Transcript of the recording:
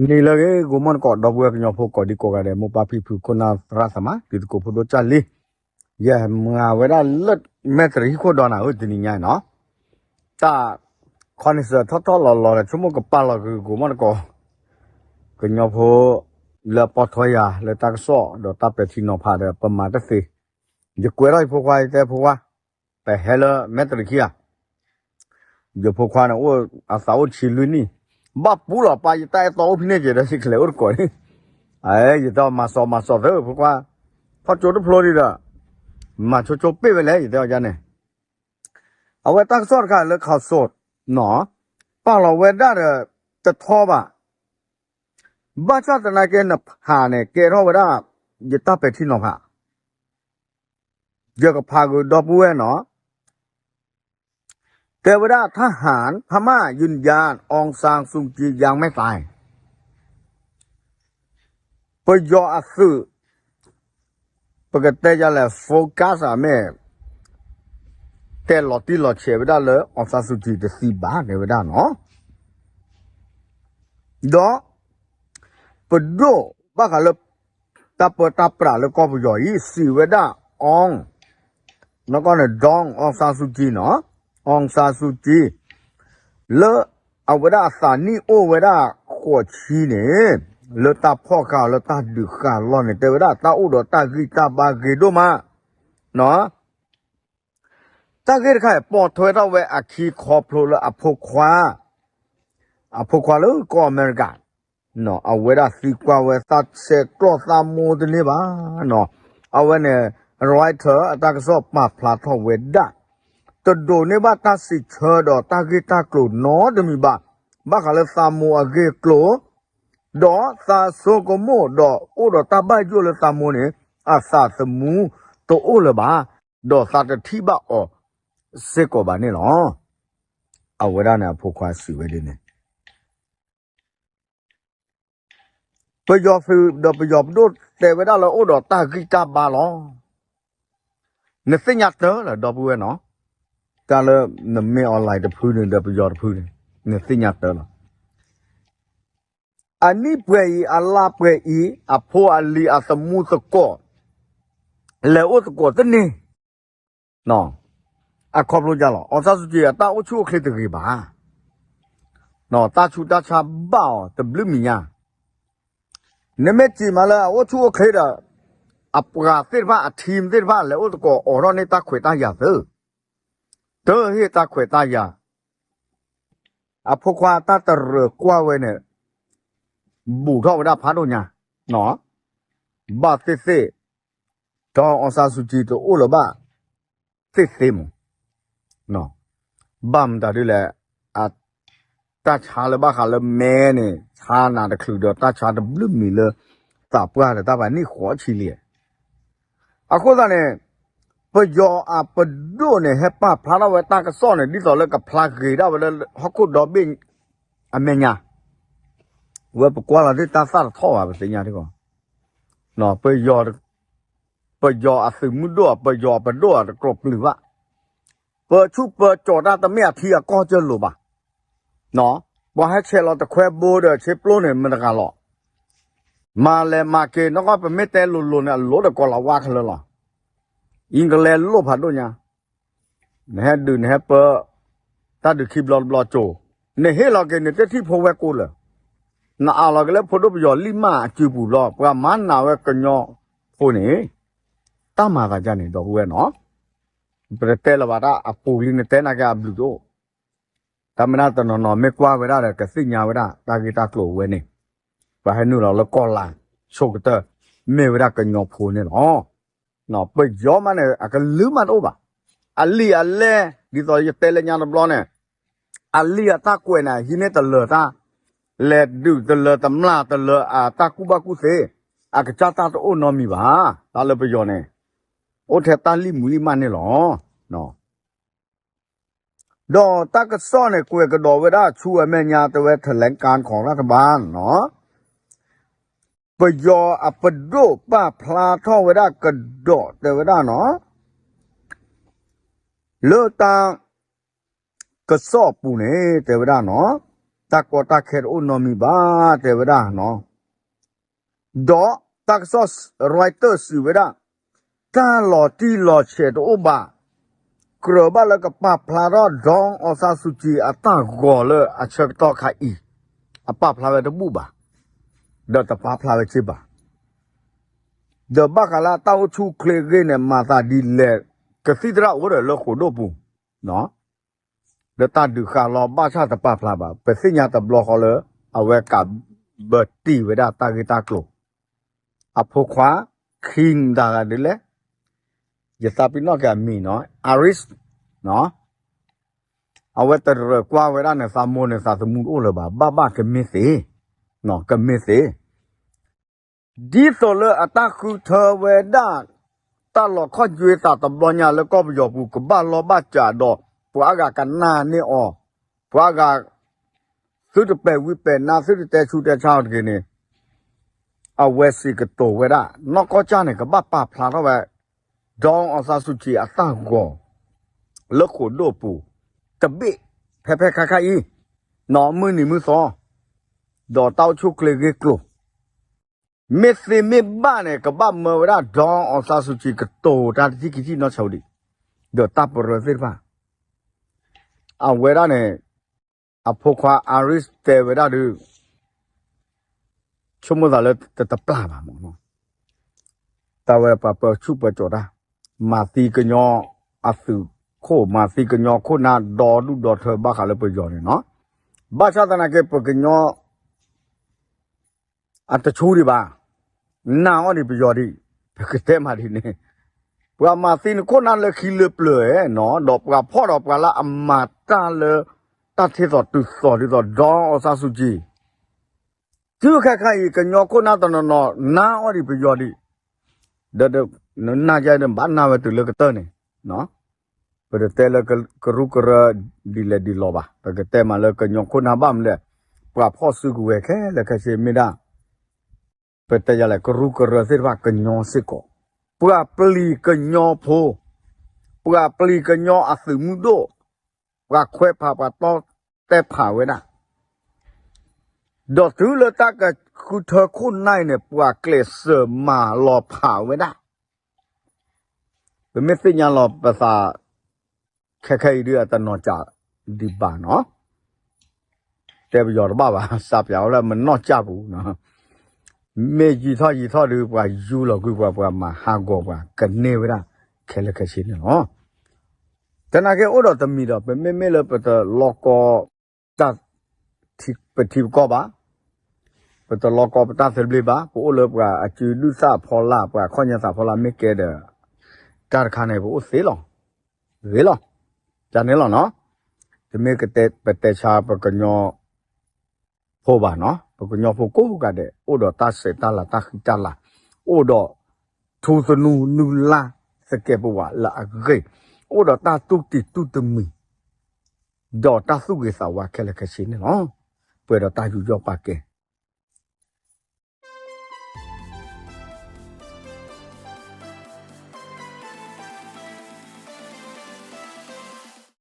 နံၤလၢအဂ့ၤ ဂီၤမီၢ်သကိး ဒီပုၢ်ဝဲၢ်ကညီဖိကိးဒံကိးဂၤဒဲး မိၢ်ပၢ်ဖံဖု ခိၣ်နၢ်သရၣ်သမါ တံၤသကိးဖိဒိၣ်ကၢ်လံ, ယမၤဝဲဒၣ်လၢ မဲၣ်တရံးဟံၣ်ခိၣ်ဒီးနၤဧၢ တနံၤညါအံၤနီၤ, တၢ် ခီနံၤစၢၤထီၣ်ထီၣ်လီၤလီၤဒီး ဆိကမိၣ်ကပာ်လီၤကဂ့ၤ ဂီၤမီၢ်သကိး ကညီဖိ လၢအပိာ်ထွဲယၤလၢတၢ်ကစီၣ် ဒီးတၢ်ပဲာ်ထံနီၤဖးဒီး ပမၤတသ့, ယကွဲးထီၣ်ယဖိခွါ ယတဲဖိခွါ ပဟဲလၢမဲၣ်တရံးခံဂၤ ယဖိခွါန့ၣ် အိၣ်အသးအိၣ်ဆံလွံၢ်နံၣ်, ဘၣ်ပူၤလီၤပၢ် ယတၢ်အဲၣ်တီအိၣ်ဖဲန့ၣ်က့ၤဒီး ယကလဲၤအိၣ်တကိးန့ၣ်, ယတဲအီၤမၤစီၤမၤစီၤသၢ ဖိခွါ, ထီၣ်ကၠိတဖျိဒံးဒီး, မၤဆိဆိပ့ၢ်ဝဲလဲၣ် ယတဲအီၤဒ်န့ၣ်, အဝဲတၢ်ကစီၣ်တခါလၢ ခီစိး နီၤ, ပာ်လီၤဝဲဒၣ်ဒီး တထီဘၣ်, ဘၣ်ဆၣ်သနာ်က့ နဖးန့ၣ် ကဲထီၣ်ဝဲဒၣ် ယတၢ်ပဲာ်ထံနီၤဖး ယကဖးကဒီပုၢ်ဝဲၢ်နီၤ, တဲဝဲဒၣ် ทหารพม่ายืนยัน องซานซูจียังไม่ตาย ပယီၤအသုး ပကတဲယၤလဲၣ် focus အမ့ၢ် တဲလီၤတံၢ်လီၤဆဲးဝဲဒၣ်လၢ အောင်ဆန်းစုကြည် တသံဘၣ် တဲဝဲဒၣ်နီၤ, ဒီး ပဒိၣ်ဘၣ်ဃးလၢ တၢ်ပၢတၢ်ပြးလၢကီၢ်ပယီၤအံၤ စံးဝဲဒၣ် အောင် နီၢ်ကီၢ်န့ၣ် ဒီ အောင်ဆန်းစုကြည် နီၤ, အောင်ဆန်းစုကြည် လၢအဝဲဒၣ်အသးနံၣ်အိၣ်ဝဲဒၣ်ဃိးဆံန့ၣ် လၢတၢ်ဖီၣ်ဃာ်အီၤလၢတၢ်ဒုးဃာ်အလီၢ်န့ၣ် တဲဝဲဒၣ်တၢ်အိၣ်ဒီးတၢ်ဂံၢ်တၢ်ဘါဂ့ၤဒိၣ်မး, နီၤ တၢ်ဂ့ၢ်တခါအံၤ ပိာ်ထွဲထီၣ်ဝဲအခံခီဖျိလၢအဖိခွါ, အဖိခွါလၢကီၢ်အမဲရကၤ, အဝဲဒၣ်သံကွၢ်ဝဲသးဆဲးကျိးသးမိၢ်တန့ၢ်ဘၣ်, အဝဲန့ၣ် Reuters အတၢ်ကစီၣ်ပာ်ဖျါထီၣ်ဝဲဒၣ်, တဒိးန့ၢ်ဘၣ်တၢ်စံးဆၢဒီးတၢ်ဂ့ၢ်တၢ်ကျိၤနီတမံၤဘၣ်, ဘၣ်ဃးလၢသးမိၢ်အဂ့ၢ်အကျိၤ ဒီးသးဆိကမိၣ်ဒီးအိၣ်ဒီးတၢ်ဘၣ်ယိၣ်လၢသးမိၢ်န့ၣ် အသးသမူတအိၣ်လၢၤဘၣ်, ဒီးသးတထံၣ်ဘၣ်အီၤစ့ၢ်ကီးဘၣ်န့ၣ်လီၤ. အဝဲဒၣ်န့ၣ်အဖိခွါစံးဝဲဒ်န့ၣ်, ပယီၤသုးဒီးပယီၤပဒိၣ်တဲဝဲဒၣ်လၢအိၣ်ဒီးတၢ်ဂံၢ်တၢ်ဘါလီၤ. နသ့ၣ်ညါတၢ်လၢဒီပုၢ်ဝဲၢ်နီၤ, တၢ်လၢနမ့ၢ် online တဖုန့ၣ်ဒီးပယီၤတဖုန့ၣ်, နသ့ၣ်ညါတၢ်လီၤ. အနံၣ်ပှဲၤအံၤ အလါပှဲၤအံၤ အဖိအလံၤအသမူသကိး လဲၤအိၣ်သကိးတန့ၢ်, အခီဖျိလီၤ. အောင်ဆန်းစုကြည် အတၢ်အိၣ်ဆူၣ်အိၣ်ချ့တဂ့ၤဘၣ်, တၢ်ဆူးတၢ်ဆါဘၣ်အီၤတဘျုးမံၤညါ, နမ့ၢ်စံးမးလၢအအိၣ်ဆူၣ်အိၣ်ချ့ဒီး အပှၤသ့ၣ်တဖၣ် အ team သ့ၣ်တဖၣ် လဲၤအိၣ်သကိးအိးထီၣ်န့ၢ်တၢ်ခွဲးတၢ်ယာ်သ့, တဟ့ၣ်တၢ်ခွဲးတၢ်ယာ် အဖိခွါတၢ်တရၢၣ်ကွၢ်ဝဲန့ၣ် ဘူးထီၣ်ဝဲဒၣ်ဖးဒိၣ်ညါ, ဘၣ်သ့ၣ်သ့ၣ်, ဒီးအောင်ဆန်းစုကြည် တအိၣ်လၢၤဘၣ်သ့ၣ်သ့ၣ်မး, ဘၣ်မတၤဒ်လဲၣ်, တၢ်ဆါလၢဘၣ်ဃးလၢမဲန့ၣ် ဆါနၤတချုးဒီးတၢ်ဆါတဘျုးမံၤလၢ သးပှၢ်ဒီးတၢ်ပှၤန့ၢ်ဃိးဆံလံ. အဃိသတးန့ၣ် ပယီၤအပဒိၣ်န့ၣ် ဟဲပာ်ဖျါထီၣ်ဝဲတၢ်ကစီၣ်န့ၣ် ဒ်သိးလၢကဖျါဂ့ၤဒၣ်ဝဲလၢဟီၣ်ခိၣ်ဒီဘ့ၣ်အမဲာ်ညါ, ဝဲပကွၢ်လီၤဒ်တၢ်သၣ်တထီၣ်ဘၣ် ပသ့ၣ်ညါတက့ၢ်, ပယီၤအသုးမုၢ်ဒိၣ် ပယီၤအပဒိၣ်တကြၢးပျုၤဘၣ်, ပဆူၣ်ပၢၤကၠီၤတၢ်တမ့ၢ်အထံအကီၢ်ကၢလိာ်ဘၣ်, ပှၤဟဲဆဲးလီၤတခွဲဘိဒီးဆ့ပျိန့ၣ် မတဂၤလီၤ, မၤလဲၤမၤက့ၤ နီၢ်ကီၢ် ပမ့ၢ်တဲလိၤလိၤန့ၣ် အလိၤဒီးကီၤလၤဝါခဲလၢာ်လီၤ, အံၤကလဲၤလိၣ်ဖးဒိၣ်ညါ, နဟဲဒုးနဟဲပၢ တၢ်ဒုးခံဘျီတဘျီကၠိ, နဟ့ၣ်လီၤက့ၤ နတထံၣ်ဖိဝဲၢ်ကိးလၢာ်, နအးလီၤက့ၤလၢဖိဒိၣ်ပယီၤလံၢ်မၢ်အစုပူၤလီၤ, ပှၤမၤနးဝဲကညီဖိန့ၣ်, တၢ်မၤသးဒ်န့ၣ် ဒီပုၢ်ဝဲၢ်နီၤ, ပတတဲလၢၤဘၣ်တၢ်အပူၤလံ နတဲနာ်က့အဘျုးတအိၣ်, တၢ်မ့ၢ်ဒၣ်တနီၤနီၤ မ့ၢ်ကွၢ်ဝဲဒၣ်ဒီး ကသ့ၣ်ညါဝဲဒၣ် တၢ်ဂ့ၢ်တၢ်ကျိၤဝဲန့ၣ်, ပှၤဟဲနုာ်လီၤလၢကီၢ်လၤ ဆိကတၢၢ် မ့ၢ်ဝဲဒၣ်ကညီဖိန့ၣ်လီၤ. ပယီၤမးန့ၣ် အကလုၢ်မးတအိၣ်ဘၣ်. အလံာ်အလဲၢ် ဒ်သိးယတဲလၢညါတဘျီန့ၣ်, အလံာ်အတၢ်ကွဲးန့ၣ် ဟံးန့ၢ်တလၢာ်တၢ်, လဲၤဒုးတလၢာ်တမျၢ်တလၢာ်အတၢ်ကူၣ်ဘၣ်ကူၣ်သ့, အကစၢ်တၢ်တအိၣ်နီတမံၤဘၣ်. တၢ်လၢပယီၤန့ၣ် အိၣ်ထဲတၢ်လံၢ်မူလံၢ်မၢ်န့ၣ်လီၤ. ဒီးတၢ်ကစီၣ်န့ၣ် ကွဲးကဒီးဝဲဒၣ်ဆူအမဲာ်ညါ တဲဝဲ แถลงการณ์ของรัฐบาล နီၤ, ပယီၤအပဒိၣ်ပာ်ဖျါထီၣ်ဝဲဒၣ်ကဒီး တဲဝဲဒၣ်နီၤ, လၢတၢ်ကစီၣ်အပူၤန့ၣ် တဲဝဲဒၣ်နီၤ, တၢ် တၢ်ကီတၢ်ခဲတအိၣ်နီတမံၤဘၣ် တဲဝဲဒၣ်နီၤ. ဒီးတၢ်ကစီၣ် Reuters စံးဝဲဒၣ်, တၢ်လီၤတံၢ်လီၤဆဲးတအိၣ်ဘၣ်, ကြၢးဘၣ်လၢကပာ်ဖျါထီၣ် ဒေါင်းအောင်ဆန်းစုကြည် အတၢ်ဂီၤလၢအဆၢကတီၢ်ခါအံၤ, အပာ်ဖျါဝဲတဘူၣ်ဘၣ်, ဒီးတပာ်ဖျါဝဲစ့ၢ်ဘၣ်. ဒီးဘၣ်ဃးလၢတၢ်အိၣ်ဆူၣ်အိၣ်ချ့အဂ့ၢ်န့ၣ် မၤသးဒ်လဲၣ်, ကသံၣ်သရၣ်အိၣ်ဒီးလၢဃိာ်ဒိၣ်ပူၤ ဒီးတၢ်ဒုးဃာ်လီၤဘၣ်ဆၣ်တပာ်ဖျါဘၣ်. ပသ့ၣ်ညါတဘျီဃီလၢ အဝဲကးဘၢတ့ၢ်ဝဲဒၣ်တၢ်ဂ့ၢ်တၢ်ကျိၤ, အဖိခွါ King တဂၤဒ်လဲၣ်, ယသးပ့ၤနီၣ်က့ၤအမံၤနီၤ Iris, အဝဲတရၢၢ်ကွၢ်ဝဲဒၣ်န့ၣ် သးမိၢ်န့ၣ်သးသမူတအိၣ်လၢၤဘၣ်, ဘၣ်ဘၣ်ကမ့ၢ်သ့, ကမ့ၢ်သ့ ဒ်သိးလၢအတၢ်ဃုထၢဝဲဒၣ် တၢ်လီၤခီၣ်ယွဲသးတဘျီညါလၢကီၢ်ပယီၤပူၤ ကဘၣ်လီၤဘၣ်စးဒီး ပှၤအါဂၤကနၣ်န့ၢ်အီၤ, ပှၤအါဂၤ သုတပဲာ်ဝံပဲာ်နါ သုတတဲဆူးတဲဆါအီၤတဂ့ၤန့ၣ်, အဝဲစံးကတိၤဝဲဒၣ် နီၢ်ကီၢ်ကၢ်န့ၣ် ကဘၣ်ပာ်ဖျါထီၣ်ဝဲ ဒေါင်းအောင်ဆန်းစုကြည် အတၢ်ဂီၤ လၢဃိာ်ဒိၣ်ပူၤ တဘ့ၣ် ဖဲဖဲခါခါအံၤ, နီၢ်မုၢ်နံၤမုၢ်သီ ဒီးတၢ်အိၣ်ဆူၣ်အိၣ်ချ့အဂ့ၢ်အကျိၤ မ့ၢ်သ့မ့ၢ်ဘၣ်န့ၣ် ကဘၣ်မၢဝဲဒၣ် ဒေါင်းအောင်ဆန်းစုကြည် ကတိၤတၢ်တထံၣ်ခံထံၣ်နီၢ်ဆံးဒံး, ဒီးတၢ်ပရၢသ့ၣ်တဖၣ် အဝဲဒၣ်န့ၣ် အဖိခွါ Iris တဲဝဲဒၣ်ဒုး ဆိကမိၣ်သးလၢတတပျၢ်ဘၣ်မး, တၢ်ဝဲပှၤပၢဆူၣ်ပၢကၠီၤတၢ်, မၤသံကညီအသုးခိၣ် မၤသံကညီခိၣ်နၢ်ဒီဒူၣ်ဒီထၢဘၣ်ဃးလၢပယီၤန့ၣ်နီၤ, ဘၣ်ဆၣ်သနာ်က့ ပကညီ အတဆူဒံးဘၣ်, နာ်အီၤဒံးပယီၤဒံး, ပကတဲမးဒ်န့ၣ်, ပှၤမၤသံနခိၣ်နၢ်လၢခံလၢပျၢၤနီၤ, ဒီးပှၤဖီၣ်ဒီးပှၤလၢအမၤတၢ်လၢ တၢ်ထဲသိးတုၤသိးဒ်သိး ဒေါင်းအောင်ဆန်းစုကြည် တုၤခဲခါအံၤ ကညီခိၣ်နၢ်တနီၤနီၤ နာ်အီၤဒံးပယီၤဒံး, ဒီး နနာ်ယဲဒၣ် ဘၣ်နာ်ဝဲတုၤလၢကတၢၢ်န့ၣ် ပတတဲလၢကရူၢ်ကရၢဒ်လဲၣ်ဒ်လဲၣ်ဘၣ်, ပကတဲမးလၢကညီခိၣ်နၢ်ဘၣ်မနုၤလဲၣ်, ပှၤဖီၣ်စုကဝဲၤခဲလၢာ်ခဲဆ့မ့ၢ်ဒၣ် ပတဲယၤလဲၣ် ကရူၢ်ကရၢသ့ၣ်တဖၣ်ကညီစ့ၢ်ကီး, ပှၤပျံၤကညီဖိ, ပှၤပျံၤကညီအသုးမုၢ်ဒိၣ်, ပှၤခွဲးဖးပှၤတီတဲဖးဝဲဒၣ် ဒီးတုၤလၢတၢ်ကဃုထၢခိၣ်နၢ်အံၤန့ၣ် ပှၤကျဲးစၢးမၤလီၤဖးဝဲဒၣ်, ပမ့ၢ်သ့ၣ်ညါလီၤပသး ခဲခဲအံၤဒုးအတနီၢ်ကၠးဒံးဘၣ်နီၤ, တဲပယီၤတဘၣ်ဘၣ် စးပၠးဝဲလၢမနီၢ်ကၠးပူၤ, မ့ၢ်ယံာ်ထီၣ်ယံာ်ထီၣ်ဒုး ပှၤယူလီၤကွံာ်ပှၤ ပှၤမၤဟးဂီၤပှၤ ကန့ၢ်ဝဲဒၣ်ခဲလၢာ်ခဲဆ့န့ၣ်လီၤ. တနာ်က့အိၣ်ဒီးတမံၤဒီး ပမ့မ့ၢ်လၢပတလီကီ ပထံပကီၢ်ဘၣ်, ပတလီကီပတၢ်သဘျ့ဘၣ်, ပအိၣ်လၢပှၤအစုဒုၣ်သၣ်ဖီလာ် ပှၤခီၣ်ညါသးဖီလာ်မ့ၢ်ကဲဒီး တၢ်တခါန့ၣ် ပအိၣ်သ့လီၤ, ဂ့ၤလီၤ, ကန့ၣ်လီၤနီၤ, တမ့ၢ်ကတဲပတဲဆါပကညီဖိဘၣ်နီၤ, ပကညီဖိကိးဂၤဒဲး အိၣ်ဒီးတၢ်ဆဲးတၢ်လၤတၢ်ဃံတၢ်လၤ, အိၣ်ဒီးထူသနူနုၢ်လါသကဲးပဝးလၢအဂ့ၤ, အိၣ်ဒီးတၢ်တူၢ်တံၢ်တူၢ်တမံၤ ဒီးတၢ်သူၣ်ဂ့ၤသးဝါခဲလၢာ်ခဲဆ့န့ၣ်လီၤ. ပှဲၤဒီးတၢ်ယူးယီၣ်ပာ်ကဲ,